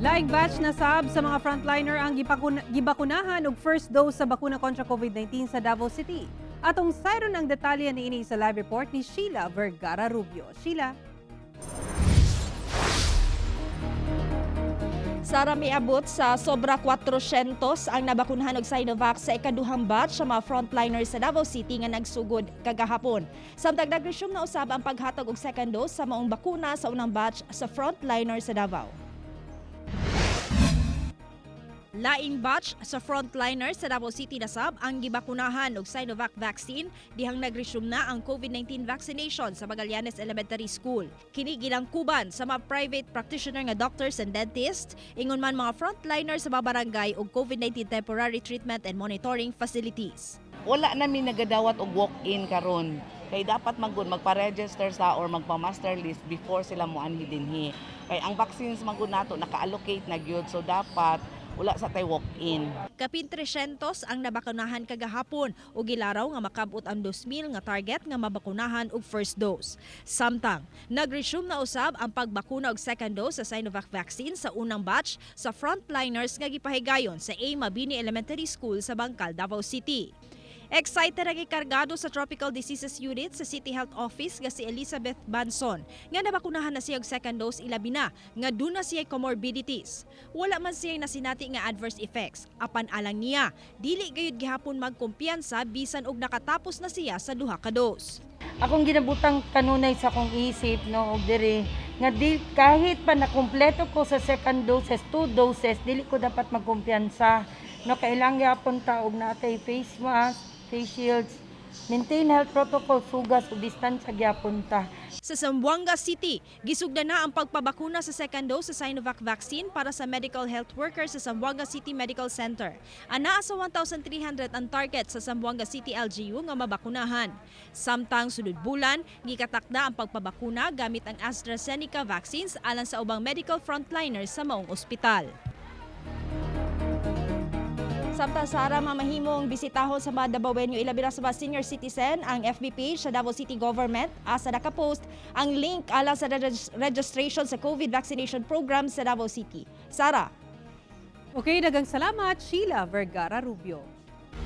Laing batch na sab sa mga frontliner ang gibakunahan og first dose sa bakuna kontra COVID-19 sa Davao City. Atong sayron ang detalye niini sa live report ni Sheila Vergara Rubio. Sheila. Sara, miabot sa sobra 400 ang nabakunahan og Sinovac sa ikaduhang batch sa mga frontliners sa Davao City nga nagsugod kagahapon. Samtang nag-resume na usab ang paghatag og second dose sa maong bakuna sa unang batch sa frontliners sa Davao. Laing batch sa frontliners sa Davao City na sab ang gibakunahan og Sinovac vaccine dihang nag-resume na ang COVID-19 vaccination sa Magallanes Elementary School. Kini gilangkuban sa mga private practitioner nga doctors and dentists, ingon man mga frontliners sa mga barangay ug COVID-19 temporary treatment and monitoring facilities. Wala namin nagadawat og walk-in karon kay dapat man gud magpa-register sa or magpa-master list before sila moanhi dinhi, kay ang vaccines man gud nato naka-allocate na gyud, so dapat wala sa tay walk-in. Kapin 300 ang nabakunahan kagahapon ug gilaraw nga makabot ang 2,000 nga target nga mabakunahan og first dose. Samtang nag-resume na usab ang pagbakuna og second dose sa Sinovac vaccine sa unang batch sa frontliners nga gipahigayon sa A. Mabini Elementary School sa Bangkal, Davao City. Excited ang ikargado sa Tropical Diseases Unit sa City Health Office nga si Elizabeth Banson nga nabakunahan na siya og second dose, ilabi na nga duna siya comorbidities. Wala man siya nasinati nga adverse effects. Apan alang niya, dili gayud gihapon magkumpiyansa bisan og nakatapos na siya sa duha ka dose. Akong ginabutang kanunay sa akong isip, no, og diri nga di kahit pa nakumpleto ko sa second doses, two doses, dili ko dapat magkumpiyansa, no. Kailangan gyapon ta og natay face mask, face shields, maintain health protocol, hugas ug distansya gyapon ta. Sa Zamboanga City, gisugdan na ang pagpabakuna sa second dose sa Sinovac vaccine para sa medical health workers sa Zamboanga City Medical Center. Anaa sa 1,300 ang target sa Zamboanga City LGU nga mabakunahan. Samtang sunod bulan, gikatakda ang pagpabakuna gamit ang AstraZeneca vaccines alang sa ubang medical frontliners sa maong ospital. Samtang, Sara, mamahimong bisitahon sa mga Dabawenyo, ilabi na sa mga senior citizen, ang FB page sa Davao City Government asa nakapost ang link alang sa registration sa COVID vaccination program sa Davao City. Sara. Okay, daghang salamat, Sheila Vergara Rubio.